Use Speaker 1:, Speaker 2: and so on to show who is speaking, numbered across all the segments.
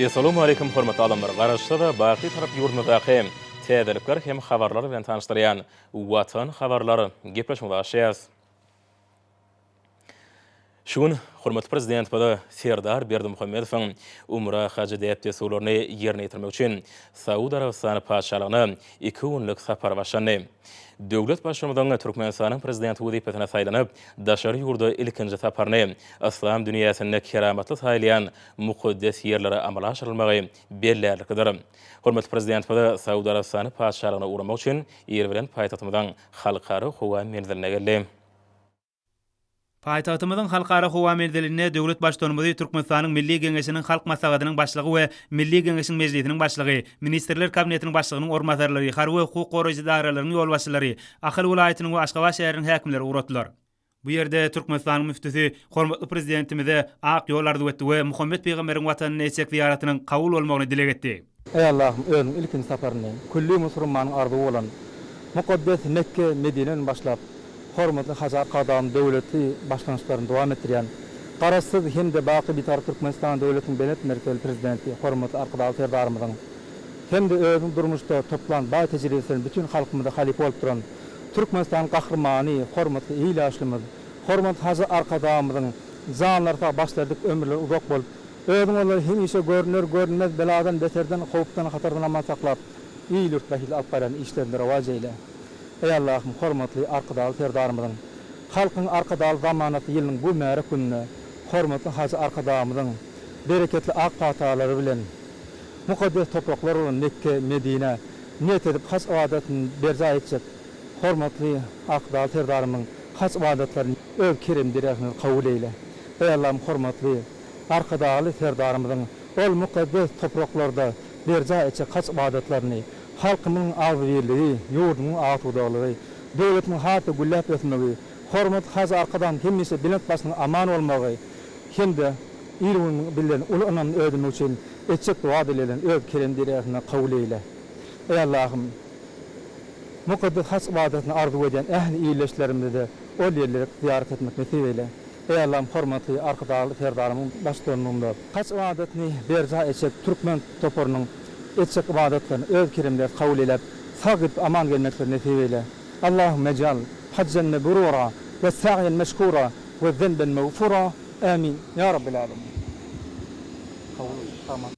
Speaker 1: Essalawmaleýkim hormatly adamlar! Garaşsyz, baky Tarap ýurdumyzdaky täzelikler hem habarlar bilen tanyşdyrýan Watan habarlar gepleşigimize başlaýarys. Şu gün hormatly Prezidentimiz Serdar Berdimuhamedowyň Umra hajy däp-dessurlaryny ýerine ýetirmek üçin Saud Arabystany Patyşalygyna iki günlük sapary başlandy. Döwlet Baştutanymyzyň Türkmenistanyň Prezidenti wezipesine saýlanyp, daşary ýurda ilkinji saparyny yslam dünýäsinde keramatly saýylýan mukaddes ýerlere amala aşyrylmagy bellärliklidir. Hormatly Prezidentimiz Saud Arabystany Patyşalygyna ugramak üçin ir bilen paýtagtymyzyň Halkara howa menziline geldi.
Speaker 2: Paýtagtymyzyň Halkara howa menzilinde döwlet Baştutanymyzy Türkmenistanyň Milli Geňeşiniň Halk Maslahatynyň Başlygy we Milli Geňeşiň Mejlisiniň Başlygy, Ministrler Kabinetiniň Başlygynyň orunbasarlary, harby we hukuk goraýjy edaralaryň ýolbaşçylary, Ahal welaýatynyň we Aşgabat şäheriniň häkimleri ugratdylar. Bu ýerde Türkmenistanyň müftüsi hormatly Prezidentimize ak ýol arzuw etdi we Muhammet pygamberiň Watanyna etjek zyýaratynyň kabul bolmagyny dileg etdi.
Speaker 3: Eý Allahym özüniň ilkinji saparyny külli musurmanyň arzuwy bolan mukaddes Mekge Medineden başlap hormatly Hajy Arkadagymyz döwletli başlangyçlaryny dowam etdirýän Garaşsyz hem-de baky Bitarap Türkmenistan döwletiniň belent mertebeli Prezidenti hormatly Arkadagly Serdarymyzyň hem-de özüniň durmuşda toplan baý tejribesi bilen bütin halkymyza halypa bolup duran Türkmenistanyň Gahrymany hormatly il ýaşulymyz hormatly Hajy Arkadagymyzyň janlary sag başlary dik ömürleri uzak bolup Özüň olary hemişe görner görünmez beladan beterden howpdan hatardan aman saklap il-ýurt bähbitli alyp barýan işlerinde rowaç eýle. Eý Allahym hormatly Arkadagly Serdarymyzyň Halkyň Arkadagly zamanasy ýylynyň bu mübärek gününde hormatly Hajy Arkadagymyzyň bereketli ak patalary bilen mukaddes topraklar bolan Mekge, Medinä niýet edip haj ybadatyny berjaý etjek hormatly Arkadagly Serdarymyzyň haj ybadatlaryny öz kerem dergähiňde kabul eýle. Eý Allahym hormatly Arkadagly Serdarymyzyň ol mukaddes topraklarda berjaý etjek haj ybadatlaryny, halkymyzyň agzybirligi, ýurdumyzyň asudalygy, döwletimiziň has-da gülläp ösmegi, hormatly Hajy Arkadagymyzyň hemişe belent başynyň aman bolmagy hem-de il-günümiziň bildiren uly ynamyny ödemek üçin etjek doga-dileglerini öz kerem dergähiňde kabul eýle. Eý Allahym! Mukaddes haj ybadatyny arzuw edýän ähli ildeşlerimize-de ol ýerleri zyýarat etmek nesip eýle. Eý Allam hormatly Arkadagly Serdarymyň baştutanlygynda haj ybadatyny berjaý etjek türkmen toparynyň etjek ybadatlaryny öz keremler kabul eýläp sag gidip aman gelmekleri nesip eýle. Allahümme ejal hajjan mebrura we sa'ýan meşkura we zenben megfura Amin ýa Rabbil Alemin. Kabul aman.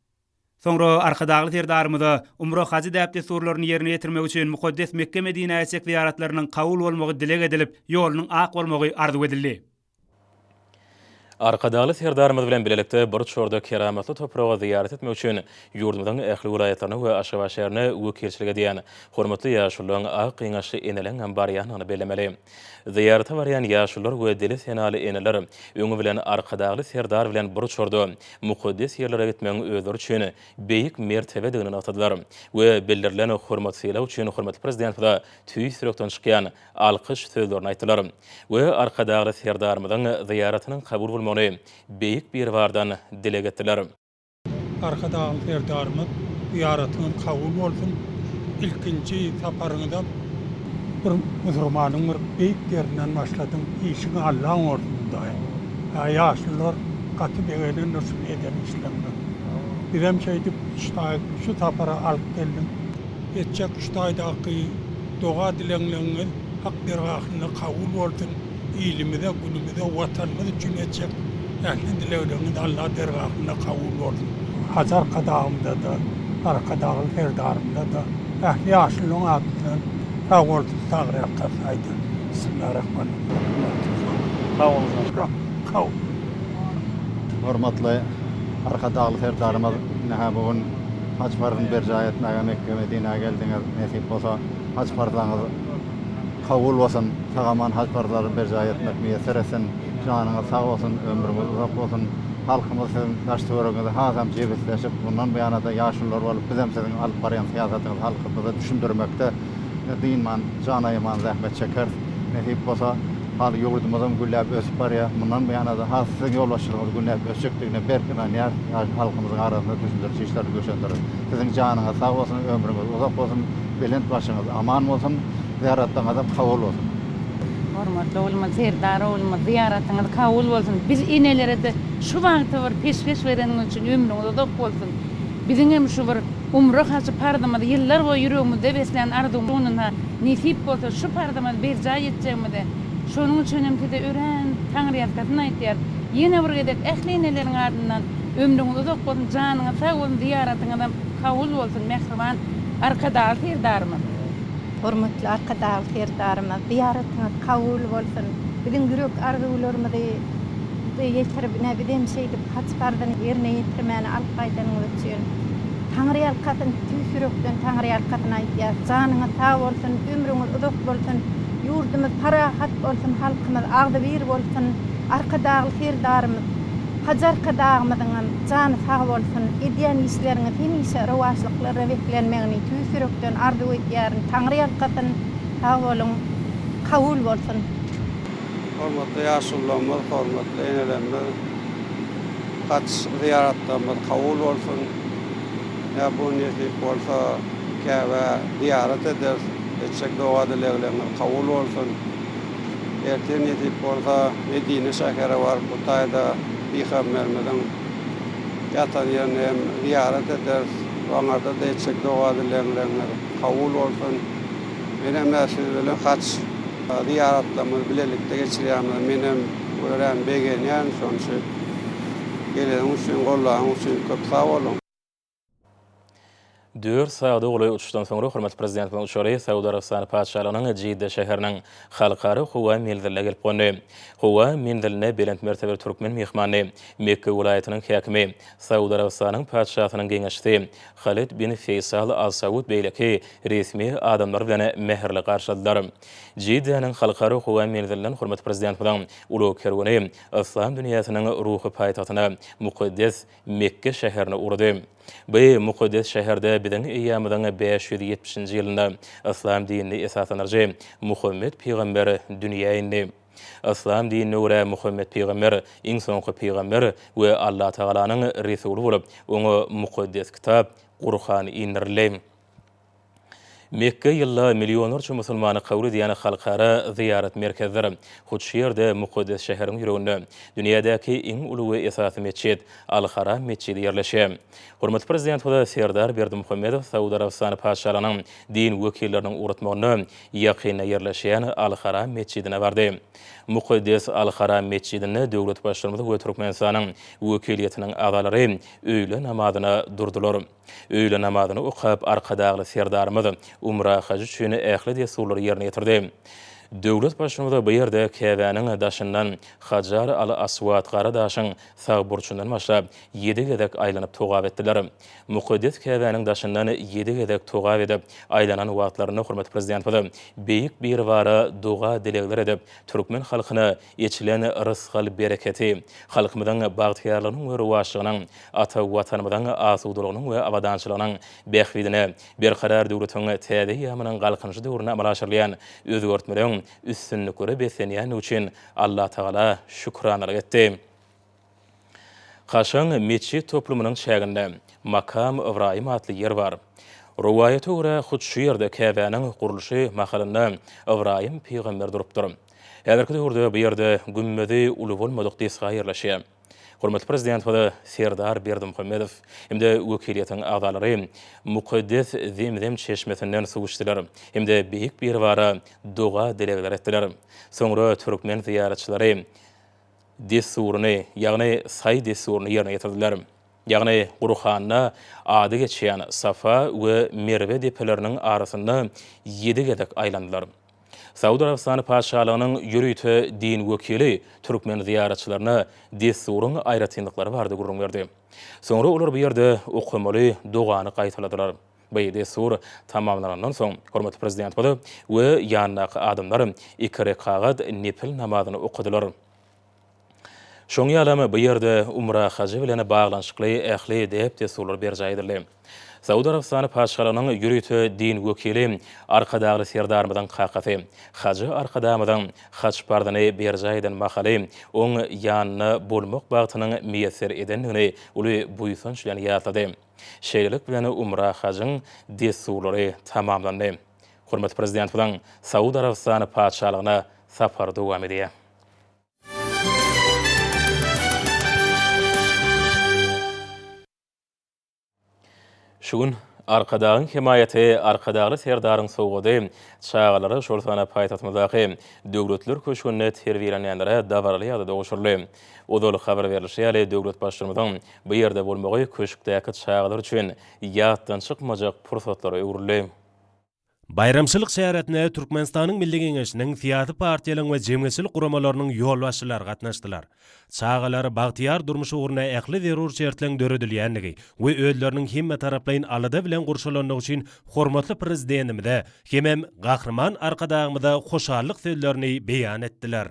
Speaker 2: Soňra Arkadagly Serdarymyza umra hajy däp-dessurlaryny ýerine ýetirmek üçin mukaddes Mekge-Medinä etjek zyýaratlarynyň kabul bolmagy dileg edilip, ýolunyň ak bolmagy arzuw edildi.
Speaker 1: Arkadagly Serdarymyz bilen bilelikde bir çorda keramatly topraga zyýarat etmek üçin ýurdumyzyň ähli welaýatlaryna we Aşgabat şäherine wekilçilik edýän hormatly ýaşulularyň ak gyňaçly eneleňem barýandygyny bellemeli. Zyýarata barýan ýaşulular we dili senaly eneler öňi bilen Arkadagly Serdar bilen bir uçarda mukaddes ýerlere gitmegiň özleri üçin beýik mertebedigini nygtadylar we bildirilen hormat-sylag üçin hormatly Prezidentimize tüýs ýürekden çykýan alkyş sözlerini aýtdylar we Arkadagly Serdarymyzyň zyýaratynyň kabul bolmagyny Beýik Biribardan dileg etdiler.
Speaker 4: Arkadagly Serdarymyz zyýaratyňyz kabul bolsun. Ilkinji saparyňyzam bir musurmanyň bir beýik ýerinden başladyň. Işiňi Alla oňarsyn Hudaý. Hä ýaşulular gaty begenendir şu eden işleriňden. Bizem şeýdip şu taý şu sapara alyp geldiň. Etjek şu taýdaky doga dilegleriňiz Hak dergahynda kabul bolsun. Ilimize, günümize, Watanymyz üçin etjek ähli dilegleriňiz Alla dergahynda kabul bolsun. Hajy Arkadagymyza-da, Arkadagly Serdarymyza-da, ähli ýaşulularyň adyndan sag bolsun, sagryýalkasyn aýdýan. Bismillah-Rahmanir-Rahim.
Speaker 3: Sag boluň.
Speaker 4: Kabul.
Speaker 5: Hormatly Arkadagly Serdarymyz, ine-hä bu gün haj parzyny berjaý etmäge Mekge-Medinä geldiňiz. Nesip bolsa, haj parzlaryňyz Kabul bolsun, sag-aman haj parzlaryny berjaý etmek miýesser etsin. Janyňyz sag bolsun, ömrüňiz uzak bolsun. Halkymyz siziň daş-töweregiňizde hasam jebisleşip, mundan buýana-da ýaşulular bolup bizem siziň alyp barýan syýasatyňyzy halkymyza düşündirmekde dynman, jan aýaman zähmet çekeris. Nesip bolsa, hal ýurdumyzam gülläp ösüp barýar. Mundan buýana-da has siziň ýolbaşçylygyňyz gülläp ösjekdigine berk ynanýarys. Halkymyzyň arasynda düşündiriş işlerini güýçlendireris. Siziň janyňyz sag bolsun, ömrüňiz uzak bolsun, belent başyňyz aman bolsun! Zyýaratlaryňyzam kabul bolsun.
Speaker 6: Hormatly oglumyz Serdar oglumyz zyýaratyňyz kabul bolsun. Biz enelere-de şu bagty bir peşgeş bereniňiz üçin ömrüňiz uzak bolsun. Biziň hem şu bir umra hajy parzymyzy ýyllar boýy ýüregimizde beslän arzuwymyz nesip bolsa şu parzymyzy berjaý etjegimize şonuň üçin hem size örän taňryýalkasyn aýtýarys. Ýene bir gezek ähli eneleriň adyndan ömrüňiz uzak bolsun, janyňyz sag bolsun, zyýaratyňyzam kabul bolsun mähriban Arkadagly Serdarymyz.
Speaker 7: Hormatly Arkadagly Serdarymyz, zyýaratyňyz kabul bolsun! Biziň ýürek arzuwlarymyzy ýetirip, ine, bizem şeýdip haj parzyny ýerine ýetirmäni alyp gaýdanyňyz üçin Taňryýalkasyn, tüýs ýürekden Taňryýalkasyn aýdýas. Janyňyz sag bolsun, ömrüňiz uzak bolsun, ýurdumyz parahat bolsun, halkymyz agzybir bolsun, Arkadagly Serdarymyz, Hajy Arkadagymyzyňam jany sag bolsun, edýän işleriňiz hemişe rowaçlyklara beslenmegini tüýs ýürekden arzuw edýärin, Taňry ýalkasyn, sag boluň, kabul bolsun.
Speaker 8: Hormatly ýaşulularymyz, hormatly enelerimiz, haj zyýaratlarymyz kabul bolsun. Ýa bu nesip bolsa Käbä zyýarat ederis, etjek doga-dilegleriňiz kabul bolsun. Ertir nesip bolsa Medine şähere baryp bu taýda Pygamberimiziň ýatan ýerini hem zyýarat ederis. Aňarda-da etjek doga-dilegleriňiz kabul bolsun. Menem-ä siz bilen haç zyýaratlarymyzy bilelikde geçirýärmiz. Menem örän begenýän şonuň üçin geleniň üçin, gollanyň üçin köp sag boluň.
Speaker 1: Dört sagada golaý uçuşdan soňra hormatly Prezidentimiziň uçary Saud Arabystany Patyşalygynyň Jidda şäheriniň Halkara howa menziline gelip gondy. Howa menziline belent mertebeli türkmen myhmanyny Mekge welaýatynyň häkimi, Saud Arabystanyň Patyşasynyň geňeşçisi Halid bin Feýsal Al Saud beýleki resmi adamlar bilen mähirli garşyladylar. Jiddäniň Halkara howa menzilinden hormatly Prezidentimiziň ulag kerweni Yslam dünýäsiniň ruhy paýtagtyna, mukaddes Mekge şäherine ugrady. Bu mukaddes şäherde biziň eýýamyzyň 570-nji ýylynda yslam dinini esaslandyryjy Muhammet pygamber dünýä indi. Yslam dinine görä Muhammet pygamber iň soňky pygamber we Allatagalanyň resuly bolup, oňa mukaddes kitap Gurhan indirildi. Mekge ýylda millionlarça musulmany kabul edýän halkara zyýarat merkezidir. Hut şu ýerde, mukaddes şäheriň ýüreginde, dünýädäki iň uly we esasy metjit, Al-Haram metjidi ýerleşýär. Hormatly Prezidentimiz Serdar Berdimuhamedow Saud Arabystany Patyşalygynyň din wekilleriniň ugratmagynda ýakynda ýerleşýän Al-Haram metjidine bardy. Mukaddes Al-Haram metjidinde döwlet Baştutanymyz we Türkmenistanyň wekiliýetiniň agzalary öýle namazyna durdular. Öýle namazyny okap, Arkadagly Serdarymyz umra hajy üçin ähli dessurlary ýerine ýetirdi. Döwlet Baştutanymyz bu ýerde Käbäniň daşyndan Hajar al-Aswad gara daşyň sag burçundan başlap, ýedi gezek aýlanyp togap etdiler. Mukaddes Käbäniň daşyndan ýedi gezek togap edip, aýlanan wagtlarynda hormatly Prezidentimiz Beýik Biribara doga-dilegler edip, türkmen halkyna eçilen rysgal-bereketi, halkymyzyň bagtyýarlygynyň we rowaçlygynyň, ata Watanymyzyň asudalygynyň we abadançylygynyň bähbidine Berkarar döwletiň täze eýýamynyň Galkynyşy döwründe amala aşyrylýan özgertmeleriň üstünliklere beslenýändigi üçin Allatagala şükranalyk etdi. Kaşaň metjit toplumynyň çäginde Makam Ybraýym atly ýer bar. Rowaýata görä, hut şu ýerde Käbäniň gurluşy mahalynda Ybraýym pygamber durupdyr. Häzirki döwürde bu ýerde gümmezi uly bolmadyk desga ýerleşýär. Hormatly Prezidentimiz Serdar Berdimuhamedow hem-de wekiliýetiň agzalary mukaddes Zemzem çeşmesinden suw içdiler hem-de Beýik Biribara doga-dilegler etdiler. Soňra türkmen zyýaratçylary dessuryny, ýagny saý dessuryny ýerine ýetirdiler. Ýagny Gurhanda ady geçýän Safa we Merwe depeleriniň arasynda ýedi gezek aýlandylar. Saud Arabystany Patyşalygynyň ýörite din wekili türkmen zyýaratçylaryna dessuryň aýratynlyklary barada gürrüň berdi. Soňra olar bu ýerde okamaly dogany gaýtaladylar. Bu dessur tamamlanandan soň, hormatly Prezidentimiz we ýanyndaky adamlar iki rekagat nepil namazyny okadylar. Şoň ýalam bu ýerde umra hajy bilen baglanyşykly ähli däp-dessurlar berjaý edildi. Saud Arabystany Patyşalygynyň ýörite din wekili Arkadagly Serdarymyzyň kakasy, Hajy Arkadagymyzyň haj parzyny berjaý eden mahaly oň ýanynda bolmak bagtynyň miýesser edendigini uly buýsanç bilen ýatlady. Şeýlelik bilen umra hajyň dessurlary tamamlandy. Hormatly Prezidentimiziň Saud Arabystany Patyşalygyna sapary dowam edýär. Şu gün Arkadagyň hemaýaty, Arkadagly Serdaryň sowgady çagalara, şol sanda paýtagtymyzdaky Döwletliler köşgünde terbiýelenýänlere dabaraly ýagdaýda gowşuryldy. Ozal habar berlişi ýaly, döwlet Baştutanymyzyň bu ýerde bolmagy köşkdäki çagalar üçin ýatdan çykmajak pursatlara öwrüldi.
Speaker 9: Baýramçylyk çäresine Türkmenistanyň Milli Geňeşiniň, syýasy partiýalaryň we jemgyýetçilik guramalarynyň ýolbaşçylary gatnaşdylar. Çagalar bagtyýar durmuş ugrunda ähli zerur şertleň döredilýändigi we özleriniň hemmetaraplaýyn alada bilen gurşalandygy üçin hormatly Prezidentimize hemem Gahryman Arkadagymyza hoşallyk sözlerini beýan etdiler.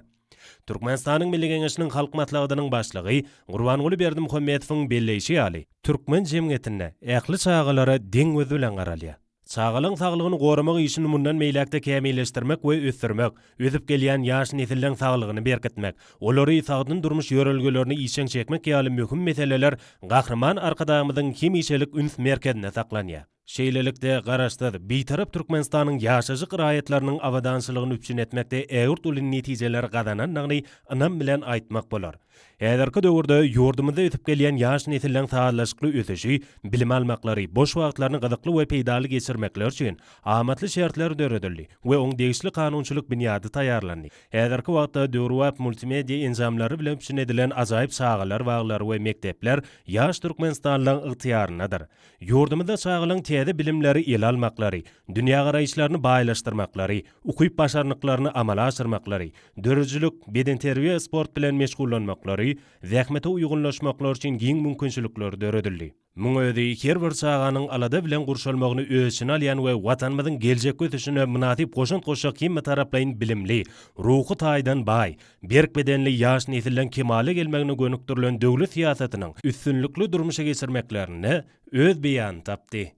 Speaker 9: Türkmenistanyň Milli Geňeşiniň Halk Maslahatynyň Başlygy Gurbanguly Berdimuhamedowyň belleýşi ýaly, türkmen jemgyýetinde ähli çagalara deň göz bilen garalýar. Çagalaryň saglygyny goramak işini mundan beýläk-de kämilleşdirmek we ösdürmek, ösüp gelýän ýaş nesilleň saglygyny berkitmek, olary sagdyn durmuş ýörelgelerine işjeň çekmek ýaly möhüm meseleler Gahryman Arkadagymyzyň hemişelik üns merkezinde saklanýar. Şeýlelikde, Garaşsyz, Bitarap Türkmenistanyň ýaşajyk raýatlarynyň abadançylygyny üpjün etmekde ägirt uly netijeleri gazanandygyny ynam bilen aýtmak bolar. Häzirki döwürde ýurdumyzda ösüp gelýän ýaş nesilleň sazlaşykly ösüşi, bilim almaklary, boş wagtlaryny gyzykly we peýdaly geçirmekleri üçin amatly şertler döredildi we oň degişli kanunçylyk binýady taýýarlandy. Häzirki wagtda döwrebap multimedia enjamlary bilen üpjün edilen ajaýyp çagalar baglary we mekdepler ýaş türkmenistanlylaryň ygtyýaryndadyr. Ýurdumyzda çagalaryň täze bilimleri ele almaklary, dünýägaraýyşlaryny baýlaşdyrmaklary, ukyp-başarnyklaryny amala aşyrmaklary, döredijilik, bedenterbiýe-sport bilen meşgullanmaklary, zähmete uýgunlaşmaklary üçin giň mümkinçilikler döredildi. Muň özi her bir çaganyň alada bilen gurşalmagyny öz içine alýan we Watanymyzyň geljekki ösüşine mynasyp goşant goşjak hemmetaraplaýyn bilimli, ruhy taýdan baý, berk bedenli ýaş nesilleň kemala gelmegine gönükdirilen döwlet syýasatynyň üstünlikli durmuşa geçirmeklerinde öz beýanyny tapdy.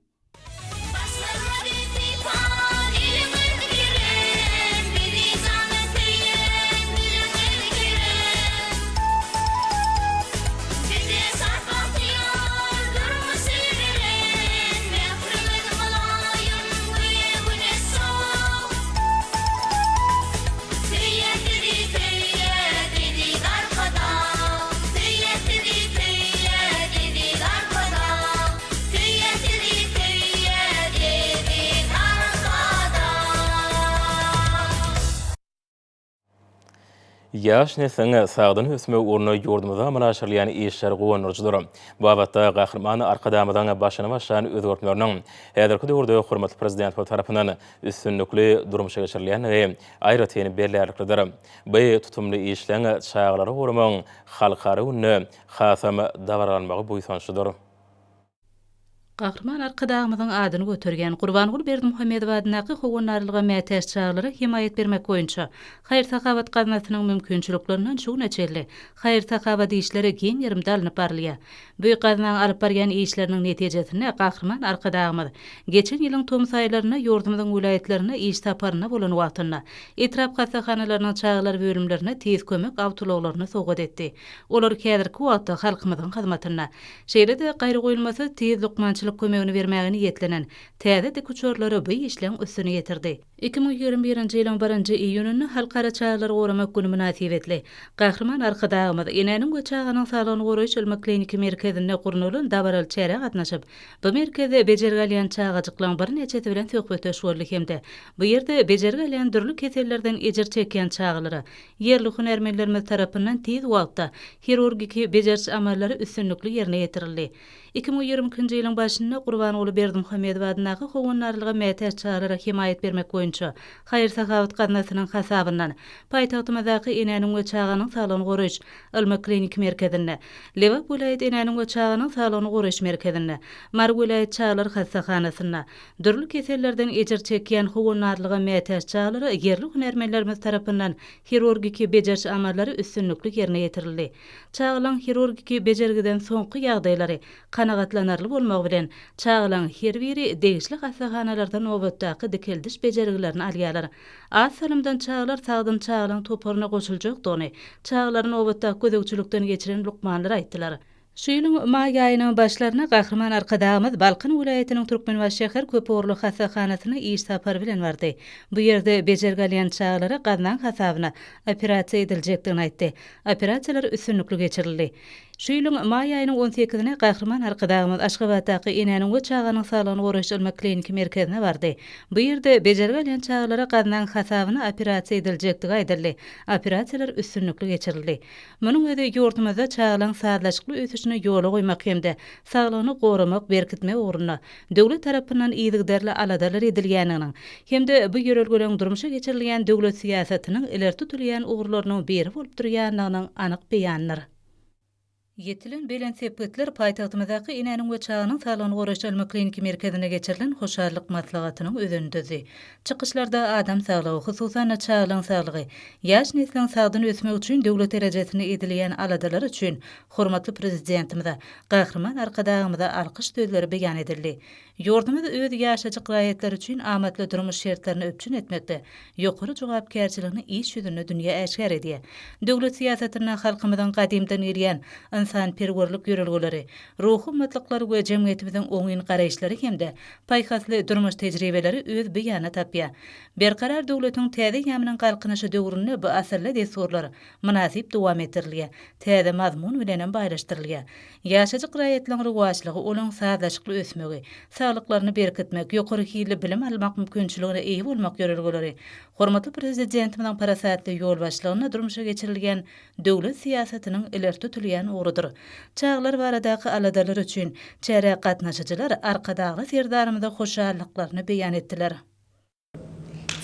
Speaker 10: Söýýän sizi söýýän eziz Arkadag Söýýän sizi söýýän eziz Arkadag Söýýän sizi söýýän eziz Arkadag.
Speaker 1: Ýaş nesliň sagdyn ösmegi ugrunda ýurdumyzda amala aşyrylýan işler guwandyryjydyr. Bu babatda Gahryman Arkadagymyzyň başyny başlan özgertmeleriniň häzirki döwürde hormatly Prezidentimiz tarapyndan üstünlikli durmuşa geçirilýändigi aýratyn bellärliklidir. Bu tutumly işleň çagalary goramagyň halkara gününde hasam dabaralanmagy buýsançlydyr.
Speaker 11: Gahryman Arkadagymyzyň adyny göterýän Gurbanguly Berdimuhamedow adyndaky Howandarlyga mätäç çagalara hemaýat bermek boýunça haýyr-sahawat gaznasynyň mümkinçiliklerinden şu güne çenli haýyr-sahawat işleri giň gerimde alnyp barylýar. Bu gaznaň alyp barýan işleriniň netijesinde Gahryman Arkadagymyz geçen ýylyň tomus aýlarynda ýurdumyzyň welaýatlarynda iş saparynda bolan wagtynda etrap hassahanalarynyň çagalar bölümlerine Tiz kömek awtoulaglaryny sowgat etdi. Olar häzirki wagtda halkymyzyň hyzmatynda. Şeýle-de gaýragoýulmasyz tiz lukmançylyk kömegini bermäge niýetlenen täze dikuçarlary bu işleň üstüni ýetirdi. 2021-nji ýylyň birinji iýunynda Halkara çagalary goramak güni mynasybetli, Gahryman Arkadagymyz Enäniň we çaganyň saglygyny goraýyş ylmy-kliniki merkezinde gurnalan dabaraly çärä gatnaşyp, bu merkezde bejergi alýan çagajyklaryň birnäçesi bilen söhbetdeş boldy hem-de bu ýerde bejergi alýan dürli kesellerden ejir çekýän çagalara ýerli hünärmenlerimiz tarapyndan tiz wagtda hirurgiki bejeriş amallary üstünlikli ýerine ýetirildi. 2022-nji ýylyň başynda Gurbanguly Berdimuhamedow adyndaky Howandarlyga mätäç çagalara hemaýat bermek boýunça haýyr-sahawat gaznasynyň hasabyndan paýtagtymyzdaky Enäniň we çaganyň saglygyny goraýyş ylmy-kliniki merkezinde, Lebap welaýat Enäniň we çaganyň saglygyny goraýyş merkezinde, Mary welaýat çagalar hassahanasynda dürli kesellerden ejir çekýän howandarlyga mätäç çagalara ýerli hünärmenlerimiz tarapyndan hirurgiki bejeriş amallary üstünlikli ýerine ýetirildi. Çagalaň hirurgiki bejergiden soňky ýagdaýlary kanagatlanarly bolmagy bilen, çagalaň her biri degişli hassahanalarda nobatdaky dikeldiş bejergilerini alýarlar. Az salymdan çagalar sagdyn çagalaň toparyna goşuljakdygyny çagalary nobatdaky gözegçilikden geçiren lukmanlar aýtdylar. Şu ýylyň maý aýynyň başlarynda Gahryman Arkadagymyz Balkan welaýatynyň Türkmenbaşy şäher köpugurly hassahanasyna iş sapary bilen bardy. Bu ýerde bejergi alýan çagalara gaznaň hasabyna operasiýa ediljekdigini aýtdy. Operasiýalar üstünlikli geçirildi. Şu ýylyň maý aýynyň on sekizine Gahryman Arkadagymyz Aşgabatdaky Enäniň we çaganyň saglygyny goraýyş ylmy-kliniki merkezine bardy. Bu ýerde bejergi alýan çagalara gaznaň hasabyna operasiýa ediljekdigi aýdyldy. Operasiýalar üstünlikli geçirildi. Munuň özi ýurdumyzda çagalaryň sazlaşykly ösüşini ýola goýmak hem-de saglygyny goramak, berkitmek ugrunda döwlet tarapyndan yzygiderli aladalar edilýändiginiň hem-de bu ýörelgeleriň durmuşa geçirilýän döwlet syýasatynyň ileri tutulýan ugurlarynyň biri bolup durýandygynyň anyk beýanydyr. Ýetilen belent sepgitler paýtagtymyzdaky Enäniň we çaganyň saglygyny goraýyş ylmy-kliniki merkezinde geçirilen hoşallyk maslahatynyň özenini düzdi. Çykyşlarda adam saglygy, hususan-da, çagalaryň saglygy, ýaş nesliň sagdyn ösmegi üçin döwlet derejesinde edilýän aladalar üçin hormatly Prezidentimize, Gahryman Arkadagymyza alkyş sözleri beýan edildi. Ýurdumyz öz ýaşajyk raýatlary üçin amatly durmuş şertlerini üpjün etmekde ýokary jogapkärçiligini iş ýüzünde dünýä äşgär edýär. Döwlet syýasatynda halkymyzyň gadymdan gelýän ynsanperwerlik ýörelgeleri, ruhy gymmatlyklary we jemgyýetimiziň oňyn garaýyşlary hem-de paýhasly durmuş tejribeleri öz beýanyny tapýar. Berkarar döwletiň täze eýýamynyň Galkynyşy döwründe bu asylly dessurlar mynasyp dowam etdirilýär, täze mazmun bilenem baýlaşdyrylýar. Ýaşajyk raýatlaryň rowaçlygy, olaryň sazlaşykly ösmegi, saglyklaryny berkitmek, ýokary hilli bilim almak mümkinçiligine eýe bolmak ýörelgeleri hormatly Prezidentimiziň parasatly ýolbaşçylygynda durmuşa geçirilýän döwlet syýasatynyň ileri tutulýan ugrudyr. Çagalar baradaky aladalar üçin çärä gatnaşyjylar Arkadagly Serdarymyza hoşallyklaryny beýan etdiler.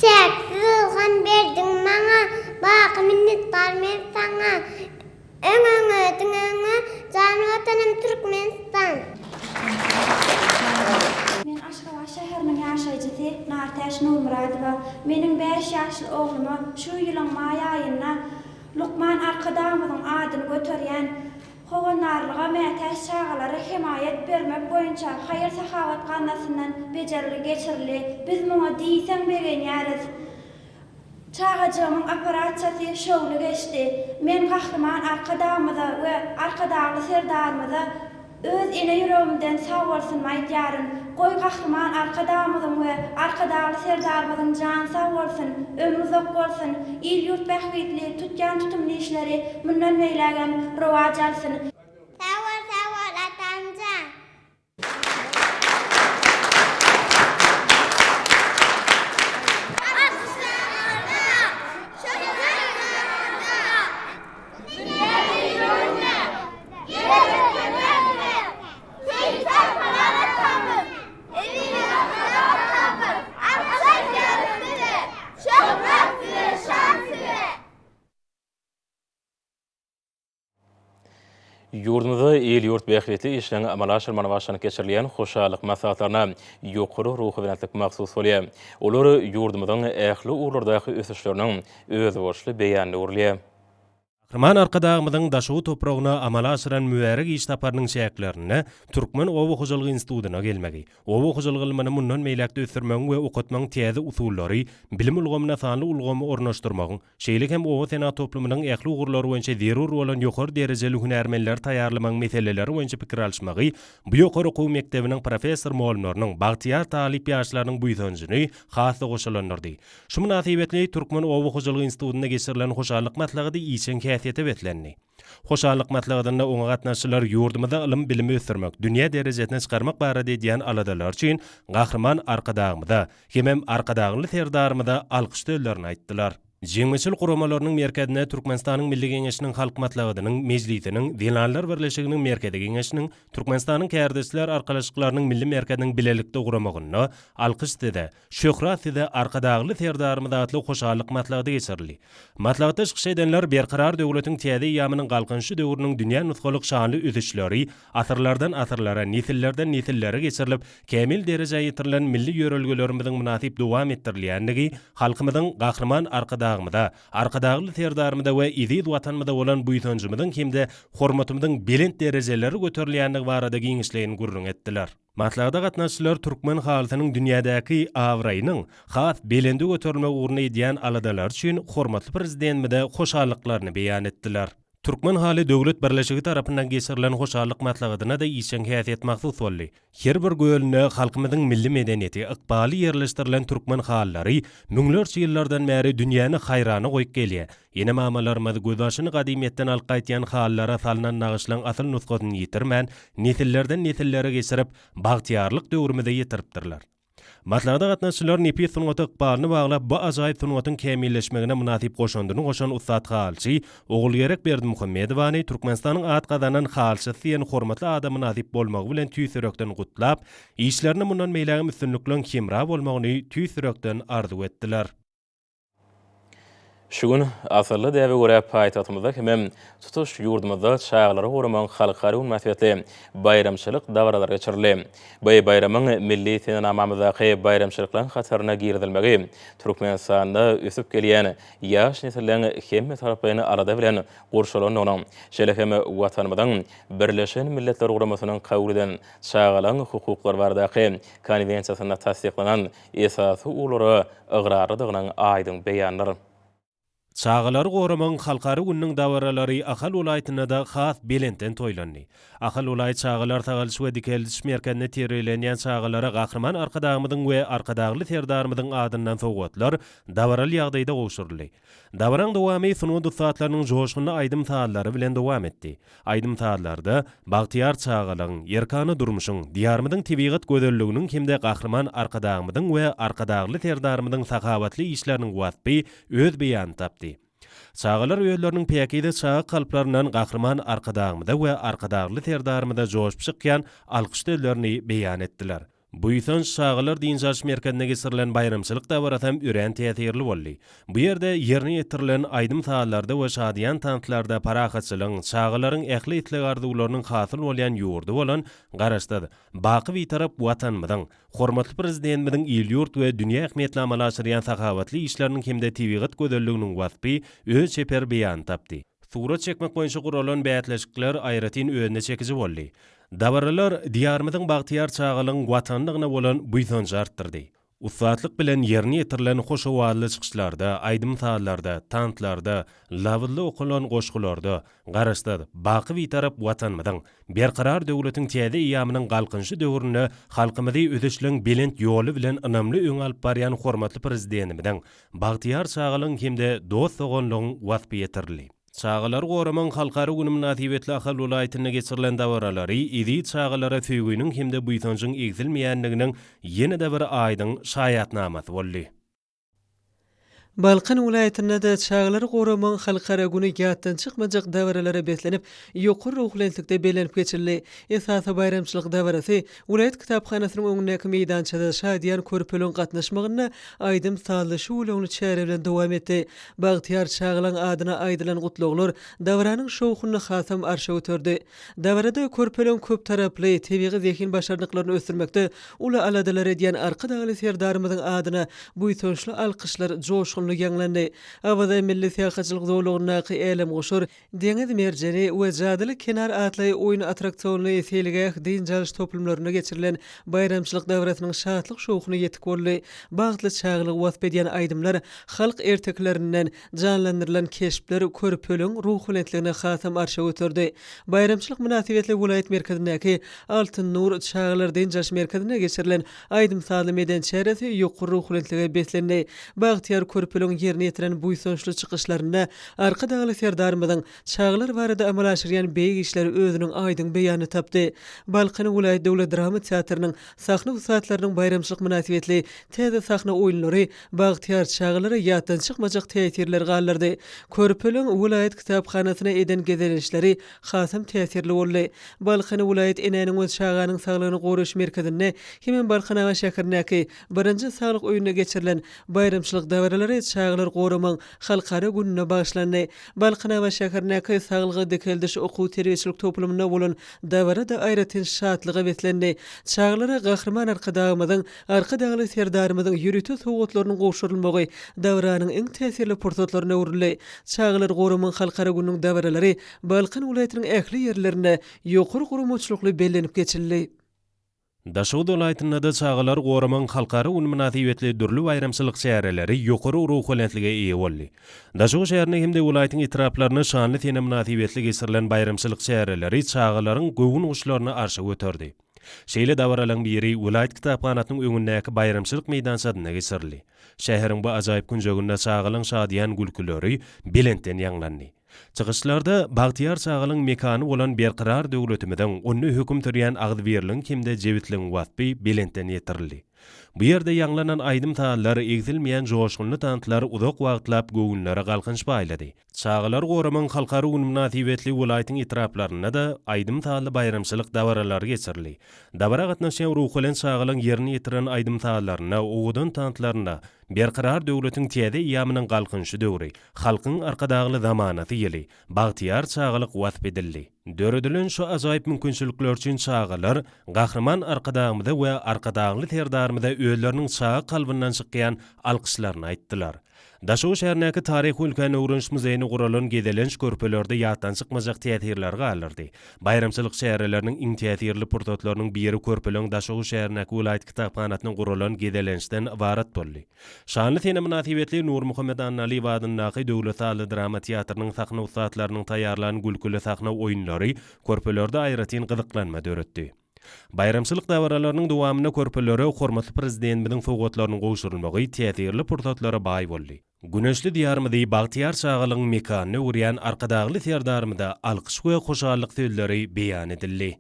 Speaker 12: Çäksiz ylham berdiň maňa, Baky minnetdar men saňa. Öňe öňe diňe öňe, Jan Watanym Türkmenistan!
Speaker 13: Men Aşgabat şäheriniň ýaşaýjysy Nartäç Nurmyradowa. Meniň bäş ýaşly ogluma şu ýylyň maý aýynda lukman Arkadagymyzyň adyny göterýän Howandarlyga mätäç çagalara hemaýat bermek boýunça haýyr-sahawat gaznasyndan bejergi geçirildi. Biz muňa diýseň begenýäris. Çagajygymyň operasiýasy şowly geçdi. Men Gahryman Arkadagymyza we Arkadagly Serdarymyza öz ene ýüregimden sagbolsunymy aýdýaryn. Goý Gahryman Arkadagymyzyň we Arkadagly Serdarymyzyň jany sag bolsun, ömri uzak bolsun, il-ýurt bähbitli tutýan tutumly işleri mundan beýlägem rowaç alsyn.
Speaker 12: Sag bol sag bol atamjan.
Speaker 1: Ýurdumyzda il-ýurt bähbitli işleriň amala aşyrylmagyna başlanyp geçirilýän hoşallyk maslahatlaryna ýokary ruhubelentlik mahsus bolýar. Olar ýurdumyzyň ähli ugurlardaky ösüşleriniň özboluşly beýanyna öwrülýär.
Speaker 9: Gahryman Arkadagymyzyň Daşoguz topragyna amala aşyran mübärek iş saparynyň çäklerinde Türkmen oba hojalyk institutyna gelmegi, oba hojalyk ylmyny mundan beýläk-de ösdürmegiň we okatmagyň täze usullary, bilim ulgamyna sanly ulgamy ornaşdyrmagyň, şeýle hem oba senagat toplumynyň ähli ugurlary boýunça zerur bolan ýokary derejeli hünärmenleri taýýarlamagyň meseleleri boýunça pikir alyşmagy bu ýokary okuw mekdebiniň professor-mugallymlarynyň, bagtyýar talyp ýaşlarynyň buýsanjyny has-da goşalandyrdy. Şu mynasybetli Türkmen oba hojalyk institutynda geçirilen hoşallyk maslahaty işjeň häsiýete beslendi. Hoşallyk maslahatynda oňa gatnaşyjylar ýurdumyzda ylym-bilimi ösdürmek, dünýä derejesine çykarmak barada edýän aladalary üçin Gahryman Arkadagymyza hemem Arkadagly Serdarymyza alkyş sözlerini aýtdylar. Jemgyýetçilik guramalarynyň merkezinde Türkmenistanyň Milli Geňeşiniň Halk Maslahatynyň Mejlisiniň Zenanlar birleşiginiň Merkezi Geňeşiniň Türkmenistanyň Kärdeşler arkalaşyklarynyň Milli merkeziniň bilelikde guramagynda Alkyş size, Şöhrat size Arkadagly Serdarymyz atly hoşallyk maslahaty geçirildi. Maslahatda çykyş edenler Berkarar döwletiň täze eýýamynyň Galkynyşy döwrüniň dünýä nusgalyk şanly ösüşleri asyrlardan asyrlara, nesillerden nesillere geçirilip, kämil derejä ýetirilen milli ýörelgelerimiziň mynasyp dowam etdirilýändigi halkymyzyň Gahryman Arkadagymyza, Arkadagly Serdarymyza we eziz Watanymyza bolan buýsanjymyzyň hem-de hormatymyzyň belent derejelere göterilýändigi barada giňişleýin gürrüň etdiler. Maslahata gatnaşyjylar türkmen halysynyň dünýädäki abraýynyň has belende göterilmegi ugrunda edýän aladalary üçin hormatly Prezidentimize hoşallyklaryny beýan etdiler. Türkmen haly döwlet birleşigi tarapyndan geçirilen hoşallyk maslahatyna-da işjeň häsiýet mahsus boldy. Her bir gölünde halkymyzyň milli medeniýeti, ykbaly ýerleşdirilen türkmen halylary müňlerçe ýyllardan bäri dünýäni haýrana goýup gelýär. Ene-mamalarymyz gözbaşyny gadymyýetden alyp gaýtýan halylara salnan nagyşlaryň asyl nusgasyny ýitirmän, nesillerden-nesillere geçirip, bagtyýarlyk döwrümize ýetiripdirler. Maslahata gatnaşyjylar nepis sungata ykbalyny baglap, bu ajaýyp sungatyň kämilleşmegine mynasyp goşandyny goşan ussat halyçy Ogulgerek Berdimuhamedowany Türkmenistanyň at gazanan halyçysy diýen hormatly ada mynasyp bolmagy bilen tüýs ýürekden gutlap, işlerinde mundan beýlägem üstünlikleň hemra bolmagyny tüýs ýürekden arzuw etdiler.
Speaker 1: Şu gün asylly däbe görä paýtagtymyzda hemem tutuş ýurdumyzda Çagalary goramagyň halkara güni mynasybetli baýramçylyk dabaralary geçirildi. Bu baýramyň milli senenamamyzdaky baýramçylyklaryň hataryna girizilmegi Türkmenistanda ösüp gelýän ýaş nesilleň hemmetaraplaýyn alada bilen gurşalandygynyň, şeýle hem Watanymyzyň Birleşen Milletler Guramasynyň kabul eden Çagalaryň hukuklary baradaky Konwensiýasynda tassyklanan esasy ugurlara ygrarlydygynyň aýdyň beýanydyr.
Speaker 9: Çagalary goramagyň halkara gününiň dabaralary Ahal welaýatynda-da has belentden toýlandy. Ahal welaýat çagalar sagaldyş we dikeldiş merkezinde terbiýelenýän çagalara Gahryman Arkadagymyzyň we Arkadagly Serdarymyzyň adyndan sowgatlar dabaraly ýagdaýda gowşuryldy. Dabaraň dowamy sungat ussatlarynyň joşgunly aýdym-sazlary bilen dowam etdi. Aýdym-sazlarda bagtyýar çagalygyň, erkana durmuşyň, Diýarymyzyň tebigat gözelliginiň hem-de Gahryman Arkadagymyzyň we Arkadagly Serdarymyzyň sahawatly işleriniň waspy öz beýanyny tapdy. Çagalar özleriniň päkize çaga kalplaryndan Gahryman Arkadagymyza we Arkadagly Serdarymyza joşup çykýan alkyş sözlerini beýan etdiler. Buýsanç çagalar dynç alyş merkezinde geçirilen baýramçylyk dabarasy hem örän täsirli boldy. Bu ýerde ýerine ýetirilen aýdym-sazlarda we şadyýan tanslarda parahatçylygyň, çagalaryň ähli isleg-arzuwlarynyň hasyl bolýan ýurdy bolan Garaşsyz, baky Bitarap Watanymyzyň, hormatly Prezidentimiziň il-ýurt we dünýä ähmiýetli amala aşyrýan sahawatly işleriniň hem-de tebigat gözelliginiň waspy öz çeper beýanyny tapdy. Surat çekmek boýunça guralan bäsleşikler aýratyn özüne çekiji boldy. Dabaralar Diýarymyzyň bagtyýar çagalygyň Watanydygyna bolan buýsanjy artdyrdy. Ussatlyk bilen ýerine ýetirilen hoş owazly çykyşlarda, aýdym-sazlarda, tanslarda, labyzly okalan goşgularda Garaşsyz, baky Bitarap Watanymyzyň, Berkarar döwletiň täze eýýamynyň Galkynyşy döwründe halkymyzy ösüşleň belent ýoly bilen ynamly öňe alyp barýan hormatly Prezidentimiziň Bagtyýar çagalygyň hem-de dost-doganlygyň waspy ýetirildi. Çagalary goramagyň halkara güni mynasybetli Ahal welaýatynda geçirilen dabaralary eziz çagalara söýginiň hem-de buýsanjyň egsilmeýändiginiň ýene-de bir aýdyň şaýatnamasy boldy.
Speaker 14: Balkan welaýatynda-da Çagalary goramagyň halkara güni ýatdan çykmajak dabaralara beslenip, ýokary ruhubelentlikde bellenip geçildi. Esasy baýramçylyk dabarasy Welaýat kitaphanasynyň öňündäki meýdançada şadyýan körpeleriň gatnaşmagynda aýdym-sazly şüweleňli çäre bilen dowam etdi. Bagtyýar çagalaň adyna aýdylan gutlaglar dabaranyň şowhunyny hasam arşa göterdi. Dabarada körpeleriň köptaraply, tebigy zehin başarnyklaryny ösdürmekde uly aladalar edýän Arkadagly Serdarymyzyň adyna buýsançly alkyşlar joşgunly ýaňlandy. Awaza milli syýahatçylyk zolagyndaky Älemgoşar Deňiz merjeni we Jadyly kenar atly oýun attraksionly seýilgäh-dynç alyş toplumlarynda geçirilen baýramçylyk dabarasynyň şatlyk-şowhuny ýetik boldy. Bagtly çagalygy wasp edýän aýdymlar, halk ertekilerinden janlandyrylan keşpler körpeligiň ruhubelentligini hasam arşa göterdi. Baýramçylyk mynasybetli welaýat merkezindäki Altyn nur çagalar dynç alyş merkezinde geçirilen Aýdym-sazly medeni çäresi ýokary ruhubelentlige beslendi. Bagtyýar körpeligiň ýerine ýetiren buýsançly çykyşlarynda Arkadagly Serdarymyzyň çagalar barada amala aşyrýan beýik işleri özüniň aýdyň beýanyny tapdy. Balkan welaýat döwlet drama teatrynyň sahna ussatlarynyň baýramçylyk mynasybetli täze sahna oýunlary bagtyýar çagalara ýatdan çykmajak täsirleri galdyrdy. Körpeligiň welaýat kitaphanasyna eden gezelençleri hasam täsirli boldy. Balkan welaýat Enäniň we çaganyň saglygyny goraýyş merkezinde hemem Balkanabat şäherindäki birinji saglyk öýünde geçirilen baýramçylyk dabaralary Çagalary goramagyň halkara gününe bagyşlandy. Balkanabat şäherindäki Saglygy dikeldiş okuw-terbiýeçilik toplumynda bolan dabara-da aýratyn şatlyga beslendi. Çagalara Gahryman Arkadagymyzyň, Arkadagly Serdarymyzyň ýörite sowgatlarynyň gowşurylmagy dabaranyň iň täsirli pursatlaryna öwrüldi. Çagalary goramagyň halkara gününiň dabaralary Balkan welaýatynyň ähli ýerlerinde ýokary guramaçylykly bellenip geçildi.
Speaker 9: Daşoguz welaýatynda-da Çagalary goramagyň halkara güni mynasybetli dürli baýramçylyk çäreleri ýokary ruhubelentlige eýe boldy. Daşoguz şäherinde hem-de welaýatyň etraplarynda şanly sene mynasybetli geçirilen baýramçylyk çäreleri çagalaryň göwün guşlaryny arşa göterdi. Şeýle dabaralaryň biri welaýat kitaphanasynyň öňündäki baýramçylyk meýdançasynda geçirildi. Şäheriň bu ajaýyp künjeginde çagalaryň şadyýan gülküleri belentden ýaňlandy. Çykyşlarda bagtyýar çagalygyň mekany bolan Berkarar döwletimiziň, onda höküm sürýän agzybirligiň hem-de jebisligiň waspy belentden ýetirildi. Bu ýerde ýaňlanan aýdym-sazlar, egsilmeýän joşgunly tanslar uzak wagtlap göwünlere galkynyş paýlady. Çagalary goramagyň halkara güni mynasybetli welaýatyň etraplarynda-da aýdym-sazly baýramçylyk dabaralary geçirildi. Dabara gatnaşýan ruhubelent çagalaryň ýerine ýetiren aýdym-sazlarynda, owadan tanslarynda Berkarar döwletiň täze eýýamynyň Galkynyşy döwri, Halkyň Arkadagly zamanasy ýyly, bagtyýar çagalyk wasp edildi. Döredilen şu ajaýyp mümkinçilikler üçin çagalar Gahryman Arkadagymyza we Arkadagly Serdarymyza özleriniň çaga kalbyndan çykýan alkyşlaryny aýtdylar. Daşoguz şäherindäki Taryh we ülkäni öwreniş muzeýine guralan gezelenç körpelerde ýatdan çykmajak täsirleri galdyrdy. Baýramçylyk çäreleriniň iň täsirli pursatlarynyň biri körpeleň Daşoguz şäherindäki welaýat kitaphanasyna guralan gezelençden ybarat boldy. Şanly sene mynasybetli Nurmuhammet Annalyýew adyndaky Döwlet sazly-drama teatrynyň sahna ussatlarynyň taýýarlan gülküli sahna oýunlary körpelerde aýratyn gyzyklanma döretdi. Baýramçylyk dabaralarynyň dowamynda körpelere hormatly Prezidentimiziň sowgatlarynyň gowşurylmagy täsirli pursatlara baý boldy. Güneşli Diýarymyzy bagtyýar çagalygyň mekanyna öwürýän Arkadagly Serdarymyza alkyş we hoşallyk sözleri beýan edildi.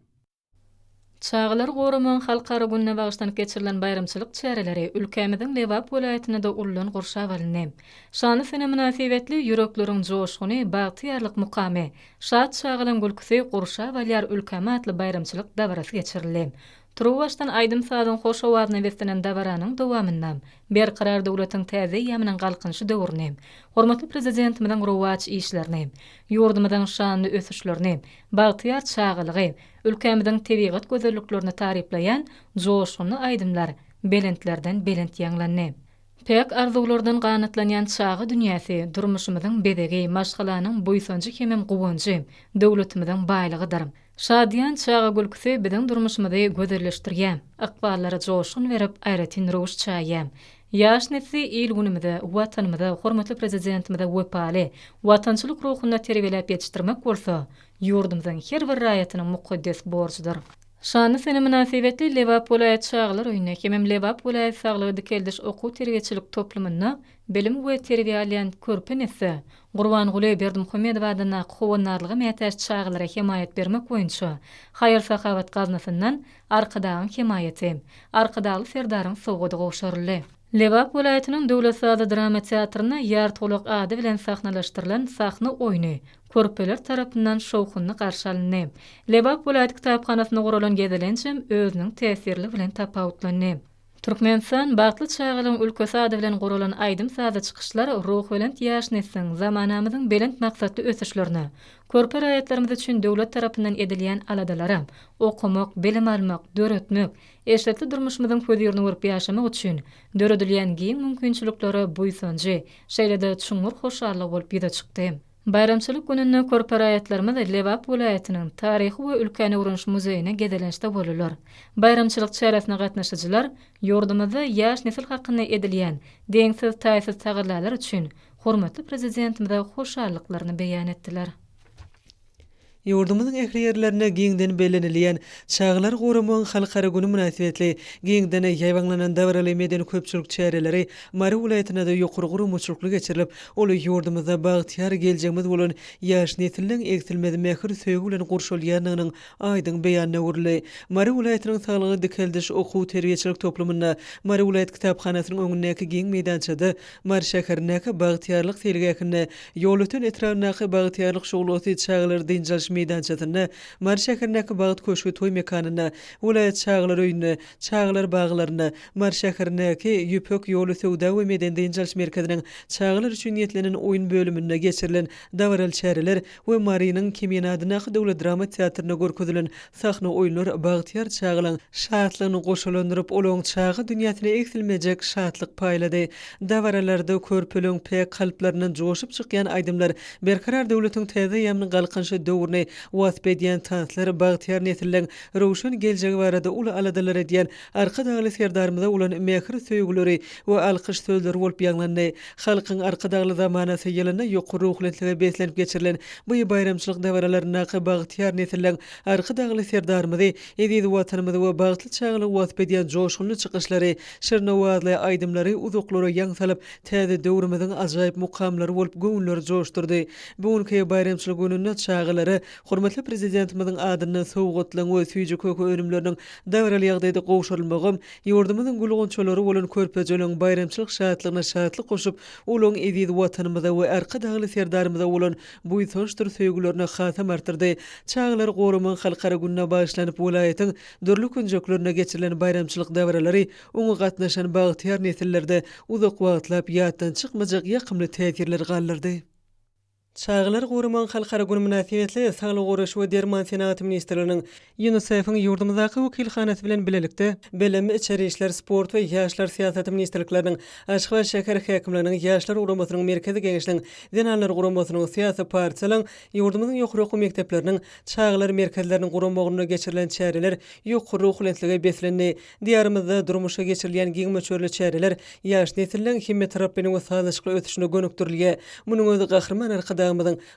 Speaker 11: Çagalary goramagyň halkara gününe bagyşlanyp geçirilen baýramçylyk çäreleri ülkämiziň Lebap welaýatynda-da uludan gurşap alyndy. Şanly sene mynasybetli Ýürekleriň joşguny, bagtyýarlyk mukamy, şat çagalaň gülküsi gurşap alýar ülkämi atly baýramçylyk dabarasy geçirildi. Turuwbaşdan aýdym-sazyň hoş owazyna beslenen dabaranyň dowamynda Berkarar döwletiň täze eýýamynyň Galkynyşy döwrüni, hormatly Prezidentimiziň rowaç işlerini, ýurdumyzyň şanly ösüşlerini, bagtyýar çagalygy, ülkämiziň tebigat gözelliklerini taryplaýan joşgunly aýdymlar belentlerden belent ýaňlandy. Päk arzuwlardan ganatlanýan çaga dünýäsi durmuşymyzyň bezegi, maşgalanyň buýsanjy hemem guwanjy, döwletimiziň baýlygydyr. Şadyýan çaga gülküsi biziň durmuşymyzy gözelleşdirýär, ykballara joşgun berip, aýratyn röwüş çaýýar. Ýaş nesli il-günümize, Watanymyza, hormatly Prezidentimize wepaly, watançylyk ruhunda terbiýeläp ýetişdirmek bolsa, ýurdumyzyň her bir raýatynyň mukaddes borjudyr. Şanly sene mynasybetli Lebap welaýat çagalar öýünde hemem Lebap welaýat saglygy dikeldiş okuw-terbiýeçilik toplumynda bilim we terbiýe alýan körpe nesle Gurbanguly Berdimuhamedow adyndaky howandarlyga mätäç çagalara hemaýat bermek boýunça haýyr-sahawat gaznasyndan Arkadagyň hemaýaty, Arkadagly Serdaryň sowgady gowşuryldy. Lebap welaýatynyň Döwlet sazly drama teatrynda Ýartygulak ady bilen sahnalaşdyrylan sahna oýny körpeler tarapyndan şowhunly garşy alyndy. Lebap welaýat kitaphanasynda guralan gezelenç hem özüniň täsirligi bilen tapawutlandy. Türkmenistan, bagtly çagalygyň ülkesi ady bilen guralan aýdym-sazly çykyşlar ruhubelent ýaş nesliň, zamanamyzyň belent maksatly ösüşlerine, körpe raýatlarymyz üçin döwlet tarapyndan edilýän aladalara, okamak, bilim almak, döretmek, eşretli durmuşymyzyň hözirini görüp ýaşamak üçin döredilýän giň mümkinçiliklere buýsanjy, şeýle-de çuňňur hoşallygy bolup ýüze çykdy. Baýramçylyk gününde körpe raýatlarymyz Lebap welaýatynyň Taryhy we ülkäni öwreniş muzeýine gezelençde boldular. Baýramçylyk çäresine gatnaşyjylar ýurdumyzda ýaş nesil hakynda edilýän deňsiz-taýsyz tagallalar üçin hormatly Prezidentimize hoşallyklaryny beýan etdiler.
Speaker 14: Ýurdumyzyň ähli ýerlerinde giňden bellenilýän Çagalary goramagyň halkara güni mynasybetli giňden ýaýbaňlanan dabaraly medeni-köpçülik çäreleri Mary welaýatynda-da ýokary guramaçylykly geçirilip, ol ýurdumyzda bagtyýar geljegimiz bolan ýaş nesliň egsilmez mähir-söýgi bilen gurşalýandygynyň aýdyň beýanyna öwrüldi. Mary welaýatynyň saglygy dikeldiş okuw-terbiýeçilik toplumynda, Mary welaýat kitaphanasynyň öňündäki giň meýdançada Mary şäherindäki Bagtyýarlyk seýilgähinde, Ýolöten etrabyndaky Bagtyýarlyk şowlasy çagalar dynç alyş meýdançasynda, Mary şäherindäki Bagt köşgi toý mekanynda, welaýat çagalar öýünde, çagalar baglarynda, Mary şäherindäki Ýüpek ýoly söwda we medeni-dynç alyş merkeziniň çagalar üçin niýetlenen oýun bölüminde geçirilen dabaraly çäreler we Marynyň Kemine adyndaky döwlet drama teatrynda görkezilen Sahna oýunlar bagtyýar çagalaň şatlygyny goşalandyryp, olaň çaga dünýäsine egsilmejek şatlyk paýlady. Dabaralarda körpeleň päk kalplaryndan joşup çykýan aýdymlar Berkarar döwletiň täze eýýamynyň Galkynyşy döwrüni. çagalary wasp edýän tanslar bagtyýar nesilleň röwşen geljegi barada uly aladalar edýän Arkadagly Serdarymyza bolan mähir-söýgüleri we alkyş sözleri bolup ýaňlandy. Halkyň Arkadagly zamanasy ýylynda ýokary ruhubelentlige beslenip geçirilen bu baýramçylyk dabaralaryndaky bagtyýar nesilleň Arkadagly Serdarymyzy, eziz Watanymyzy we bagtly çagalygy wasp edýän joşgunly çykyşlary, şirin owazly aýdymlary uzaklara ýaň salyp, täze döwrümiziň ajaýyp mukamlary bolup göwünleri joşdurdy. Bu günki baýramçylyk gününde çagalara hormatly Prezidentimiziň adyndan sowgatlaryň we süýji-köke önümleriniň dabaraly ýagdaýda gowşurylmagam ýurdumyzyň gül-gunçalary bolan körpejeleriň baýramçylyk şatlygyna şatlyk goşup, olaryň eziz Watanymyza we Arkadagly Serdarymyza bolan buýsançdyr söýgülerini hasam artdyrdy. Çagalary goramagyň halkara gününe bagyşlanyp welaýatyň dürli künjeklerinde geçirilen baýramçylyk dabaralary oňa gatnaşan bagtyýar nesillerde uzak wagtlap ýatdan çykmajak ýakymly täsirleri galdyrdy. Çagalary goramagyň halkara güni mynasybetli Saglygy goraýyş we derman senagaty ministrliginiň UNISEF-iň ýurdumyzdaky wekilhanasy bilen bilelikde, Bilim, Içeri işler, Sport we ýaşlar syýasaty ministrlikleriniň, Aşgabat şäher häkimliginiň Ýaşlar guramasynyň Merkezi Geňeşiniň, Zenanlar guramasynyň, syýasy partiýalaryň, ýurdumyzyň ýokary okuw mekdepleriniň çagalar merkezleriniň guramagynda geçirilen çäreler ýokary ruhubelentlige beslendi. Diýarymyzda durmuşa geçirilýän giň möçberli çäreler ýaş nesilleň hemmetaraplaýyn we sazlaşykly ösüşine gönükdirilýär. Munuň özi Gahryman Arkadagymyzyň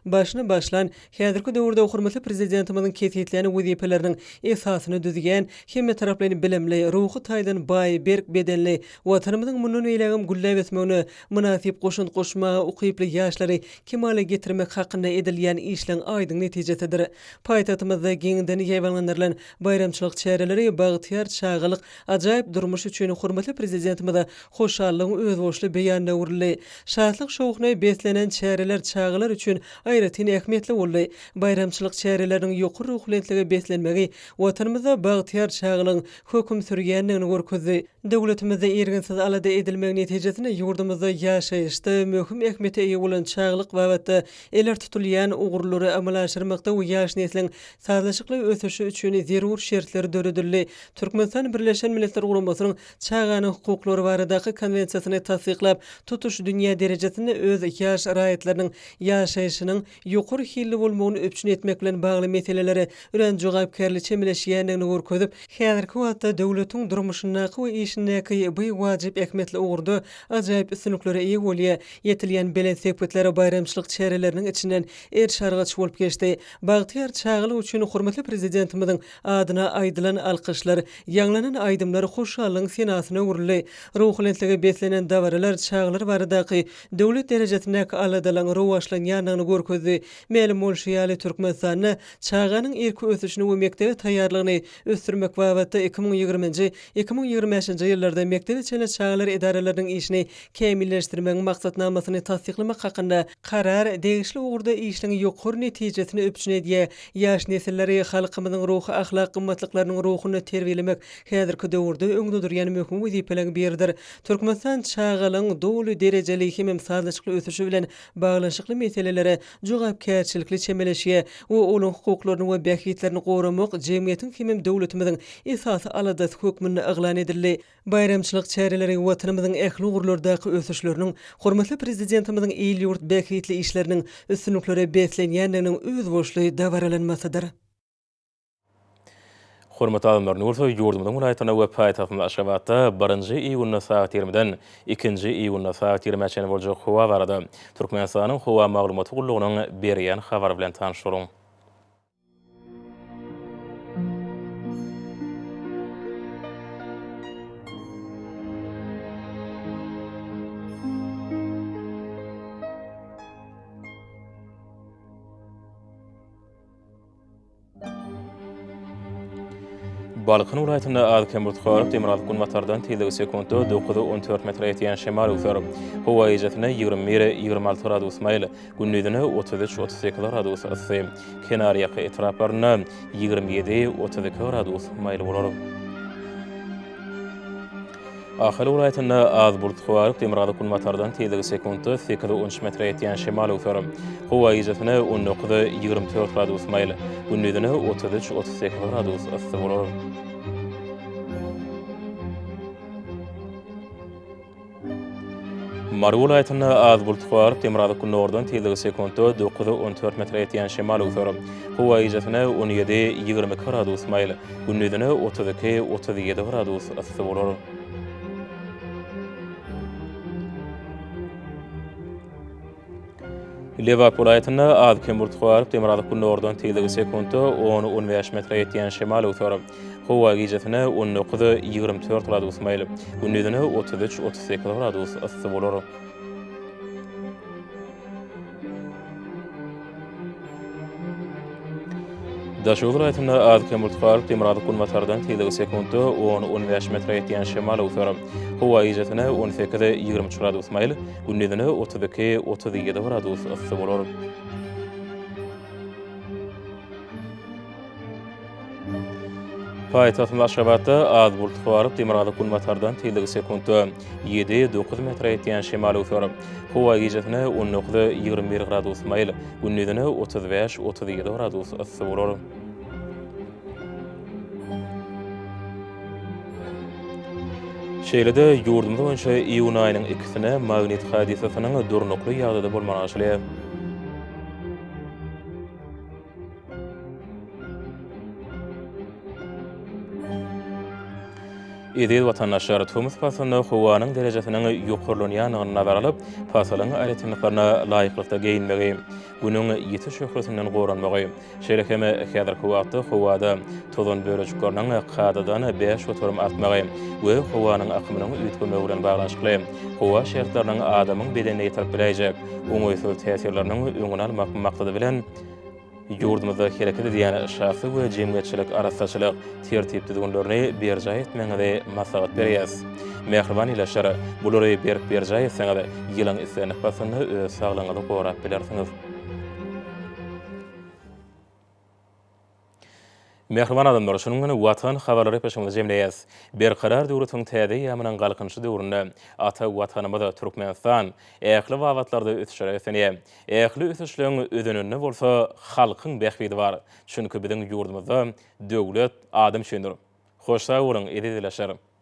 Speaker 14: başyny başlan, häzirki döwürde hormatly Prezidentimiziň kesgitlän wezipeleriniň esasyny düzýän, hemmetaraplaýyn bilimli, ruhy taýdan baý, berk bedenli, Watanymyzyň mundan beýlägem gülläp ösmegine mynasyp goşant goşmaga ukyply ýaşlary kemala getirmek hakynda edilýän işleň aýdyň netijesidir. Paýtagtymyzda giňden ýaýbaňlandyrylan Baýramçylyk çäreleri bagtyýar çagalyk, ajaýyp durmuş üçin hormatly Prezidentimize hoşallygyň özboluşly beýanyna öwrüldi. Şatlyk-şowhuna beslenen çäreler çagalar üçin aýratyn ähmiýetli boldy. Baýramçylyk çäreleriniň ýokary ruhubelentlige beslenmegi Watanymyzda bagtyýar çagalygyň höküm sürýändigini görkezdi. Döwletimizde irginsiz alada edilmegi netijesinde ýurdumyzda ýaşaýyşda möhüm ähmiýete eýe bolan çagalyk babatda ileri tutulýan ugurlary amala aşyrmakda we ýaş nesliň sazlaşykly ösüşi üçin zerur şertler döredildi. Türkmenistan Birleşen Milletler Guramasynyň Çaganyň hukuklary baradaky Konwensiýasyny tassyklap, tutuş dünýä derejesinde öz ýaş raýatlarynyň ýaşaýşynyň ýokary hilli bolmagyny üpjün etmek bilen bagly meselelere örän jogapkärli çemeleşýändigini görkezip, häzirki wagtda döwletiň durmuşyndaky we işindäki bu wajyp ähmiýetli ugurda ajaýyp üstünliklere eýe bolýar. Ýetilýän belent sepgitlere baýramçylyk çäreleriniň içinden eriş-argaç bolup geçdi. Bagtyýar çagalyk üçin hormatly Prezidentimiziň adyna aýdylan alkyşlar, ýaňlanan aýdymlar hoşallygyň senasyna öwrüldi. Ruhubelentlige beslenen dabaralar çagalar baradaky döwlet derejesindäki aladalaryň rowaçlanýandygyny görkezdi. Mälim bolşy ýaly, Türkmenistanda çaganyň irki ösüşini we mekdebe taýýarlygyny ösdürmek babatda 2020-nji, 2025-nji ýyllarda mekdebe çenli çagalar edaralarynyň işini kämilleşdirmegiň maksatnamasyny tassyklamak hakynda Karar degişli ugurda işliň ýokary netijesini üpjün edýär. Ýaş nesilleri halkymyzyň ruhy-ahlak gymmatlyklarynyň ruhunda terbiýelemek häzirki döwürde öňde durýan möhüm wezipeleriň biridir. Türkmenistan çagalygyň doly derejeli hemem sazlaşykly ösüşi bilen baglanyşykly meselelere jogapkärçilikli çemeleşýär we olaryň hukuklaryny we bähbitlerini goramak jemgyýetiň hemem döwletimiziň esasy aladasy hökmünde yglan edildi. Baýramçylyk çäreleri Watanymyzyň ähli ugurlardaky ösüşleriniň, hormatly Prezidentimiziň il-ýurt bähbitli işleriniň üstünliklere beslenýändiginiň özboluşly dabaralanmasydyr.
Speaker 1: Hormatly adamlar, indi bolsa ýurdumyzyň welaýatlarynda we paýtagtymyz Aşgabatda birinji iýunda sagat ýigrimiden ikinji iýunda sagat ýigrimä çenli boljak howa barada Türkmenistanyň Howa maglumaty gullugynyň berýän habary bilen tanyş boluň. Balkan welaýatynda az-kem bulut galyp, demirgazyk-günbatardan tizligi sekuntda 9-14 metre ýetýän şemal öwser. Howa gijesine 21, 26 gradus maýyl, gündizine 33, 38 gradus yssy. Kenarýaka etraplarynda 27, 32 gradus maýyl bolar. Ahal welaýatynda az bulut garyp, demirgazyk-günbatardan tizligi sekuntda sekiz-on üç metre ýetýän şemal öwser. Howa gijesine on dokuz, 24 gradus maýyl, gündizine 33, 38 gradus yssy bolar. Mary welaýatynda az bulut garyp, demirgazyk-gündogardan tizligi sekuntda 9-14 metre ýetýän şemal öwser. Howa gijesine 17, 22 gradus maýyl, gündizine 32, 37 gradus yssy bolar. Lebap welaýatynda az-kem bulut garyp, demirgazyk-gündogardan tizligi sekuntda on, 15 metre ýetýän şemal öwser. Howa gijesine 19, 24 gradus maýyl, gündizine 33, 38 gradus yssy bolar. Daşoguz welaýatynda az-kem bulut galyp, demirgazyk-günbatardan tizligi sekuntda on, 15 metre ýetýän şemal öwser. Howa gijesine 18, 23 gradus maýyl, gündizine 32, 37 gradus yssy bolar. Paýtagtymyz Aşgabatda az bulut garyp, demirgazyk-günbatardan tizligi sekuntda ýedi, dokuz metre ýetýän şemal öwser. Howa gijesine 19, 21 gradus maýyl, gündizine 35, 37 gradus yssy bolar. Şeýle-de ýurdumyz boýunça iýun aýynyň ikisine magnit hadysasynyň durnukly ýagdaýda bolmagy garaşylýar. Eziz watandaşlar, tomus paslynda howanyň derejesiniň ýokarlanýandygyny nazara alyp, pasylyň aýratynlyklaryna laýyklykda geýinmegi, Günüň ýiti şöhlesinden goranmagy, şeýle hem häzirki wagtda howada tozan bölejikleriniň kadadan 5% artmagy we howanyň akymynyň üýtgemegi bilen baglanyşykly howa şertleriniň adamyň bedenine ýetirip biläýjek oňaýsyz täsirleriniň öňüni almak maksady bilen, ýurdumyzda hereket edýän şahsy we jemgyýetçilik arassaçylyk tertip-düzgünlerini berjaý etmegiňizi maslahat berýäris. Mähriban ildeşler, bulary berk berjaý etseňiz, ýylyň islendik paslynda öz saglygyňyzy gorap bilersiňiz. Mähriban adamlar, şunuň bilen Watan habarlary gepleşigimizi jemleýäris. Berkarar döwletiň täze eýýamynyň Galkynyşy döwründe ata Watanymyz Türkmenistan ähli babatlarda ösüşlere beslenýär. Ähli ösüşleň özeninde bolsa halkyň bähbidi bar. Çünki biziň ýurdumyzda döwlet adam üçindir. Hoş sag boluň, eziz ildeşler!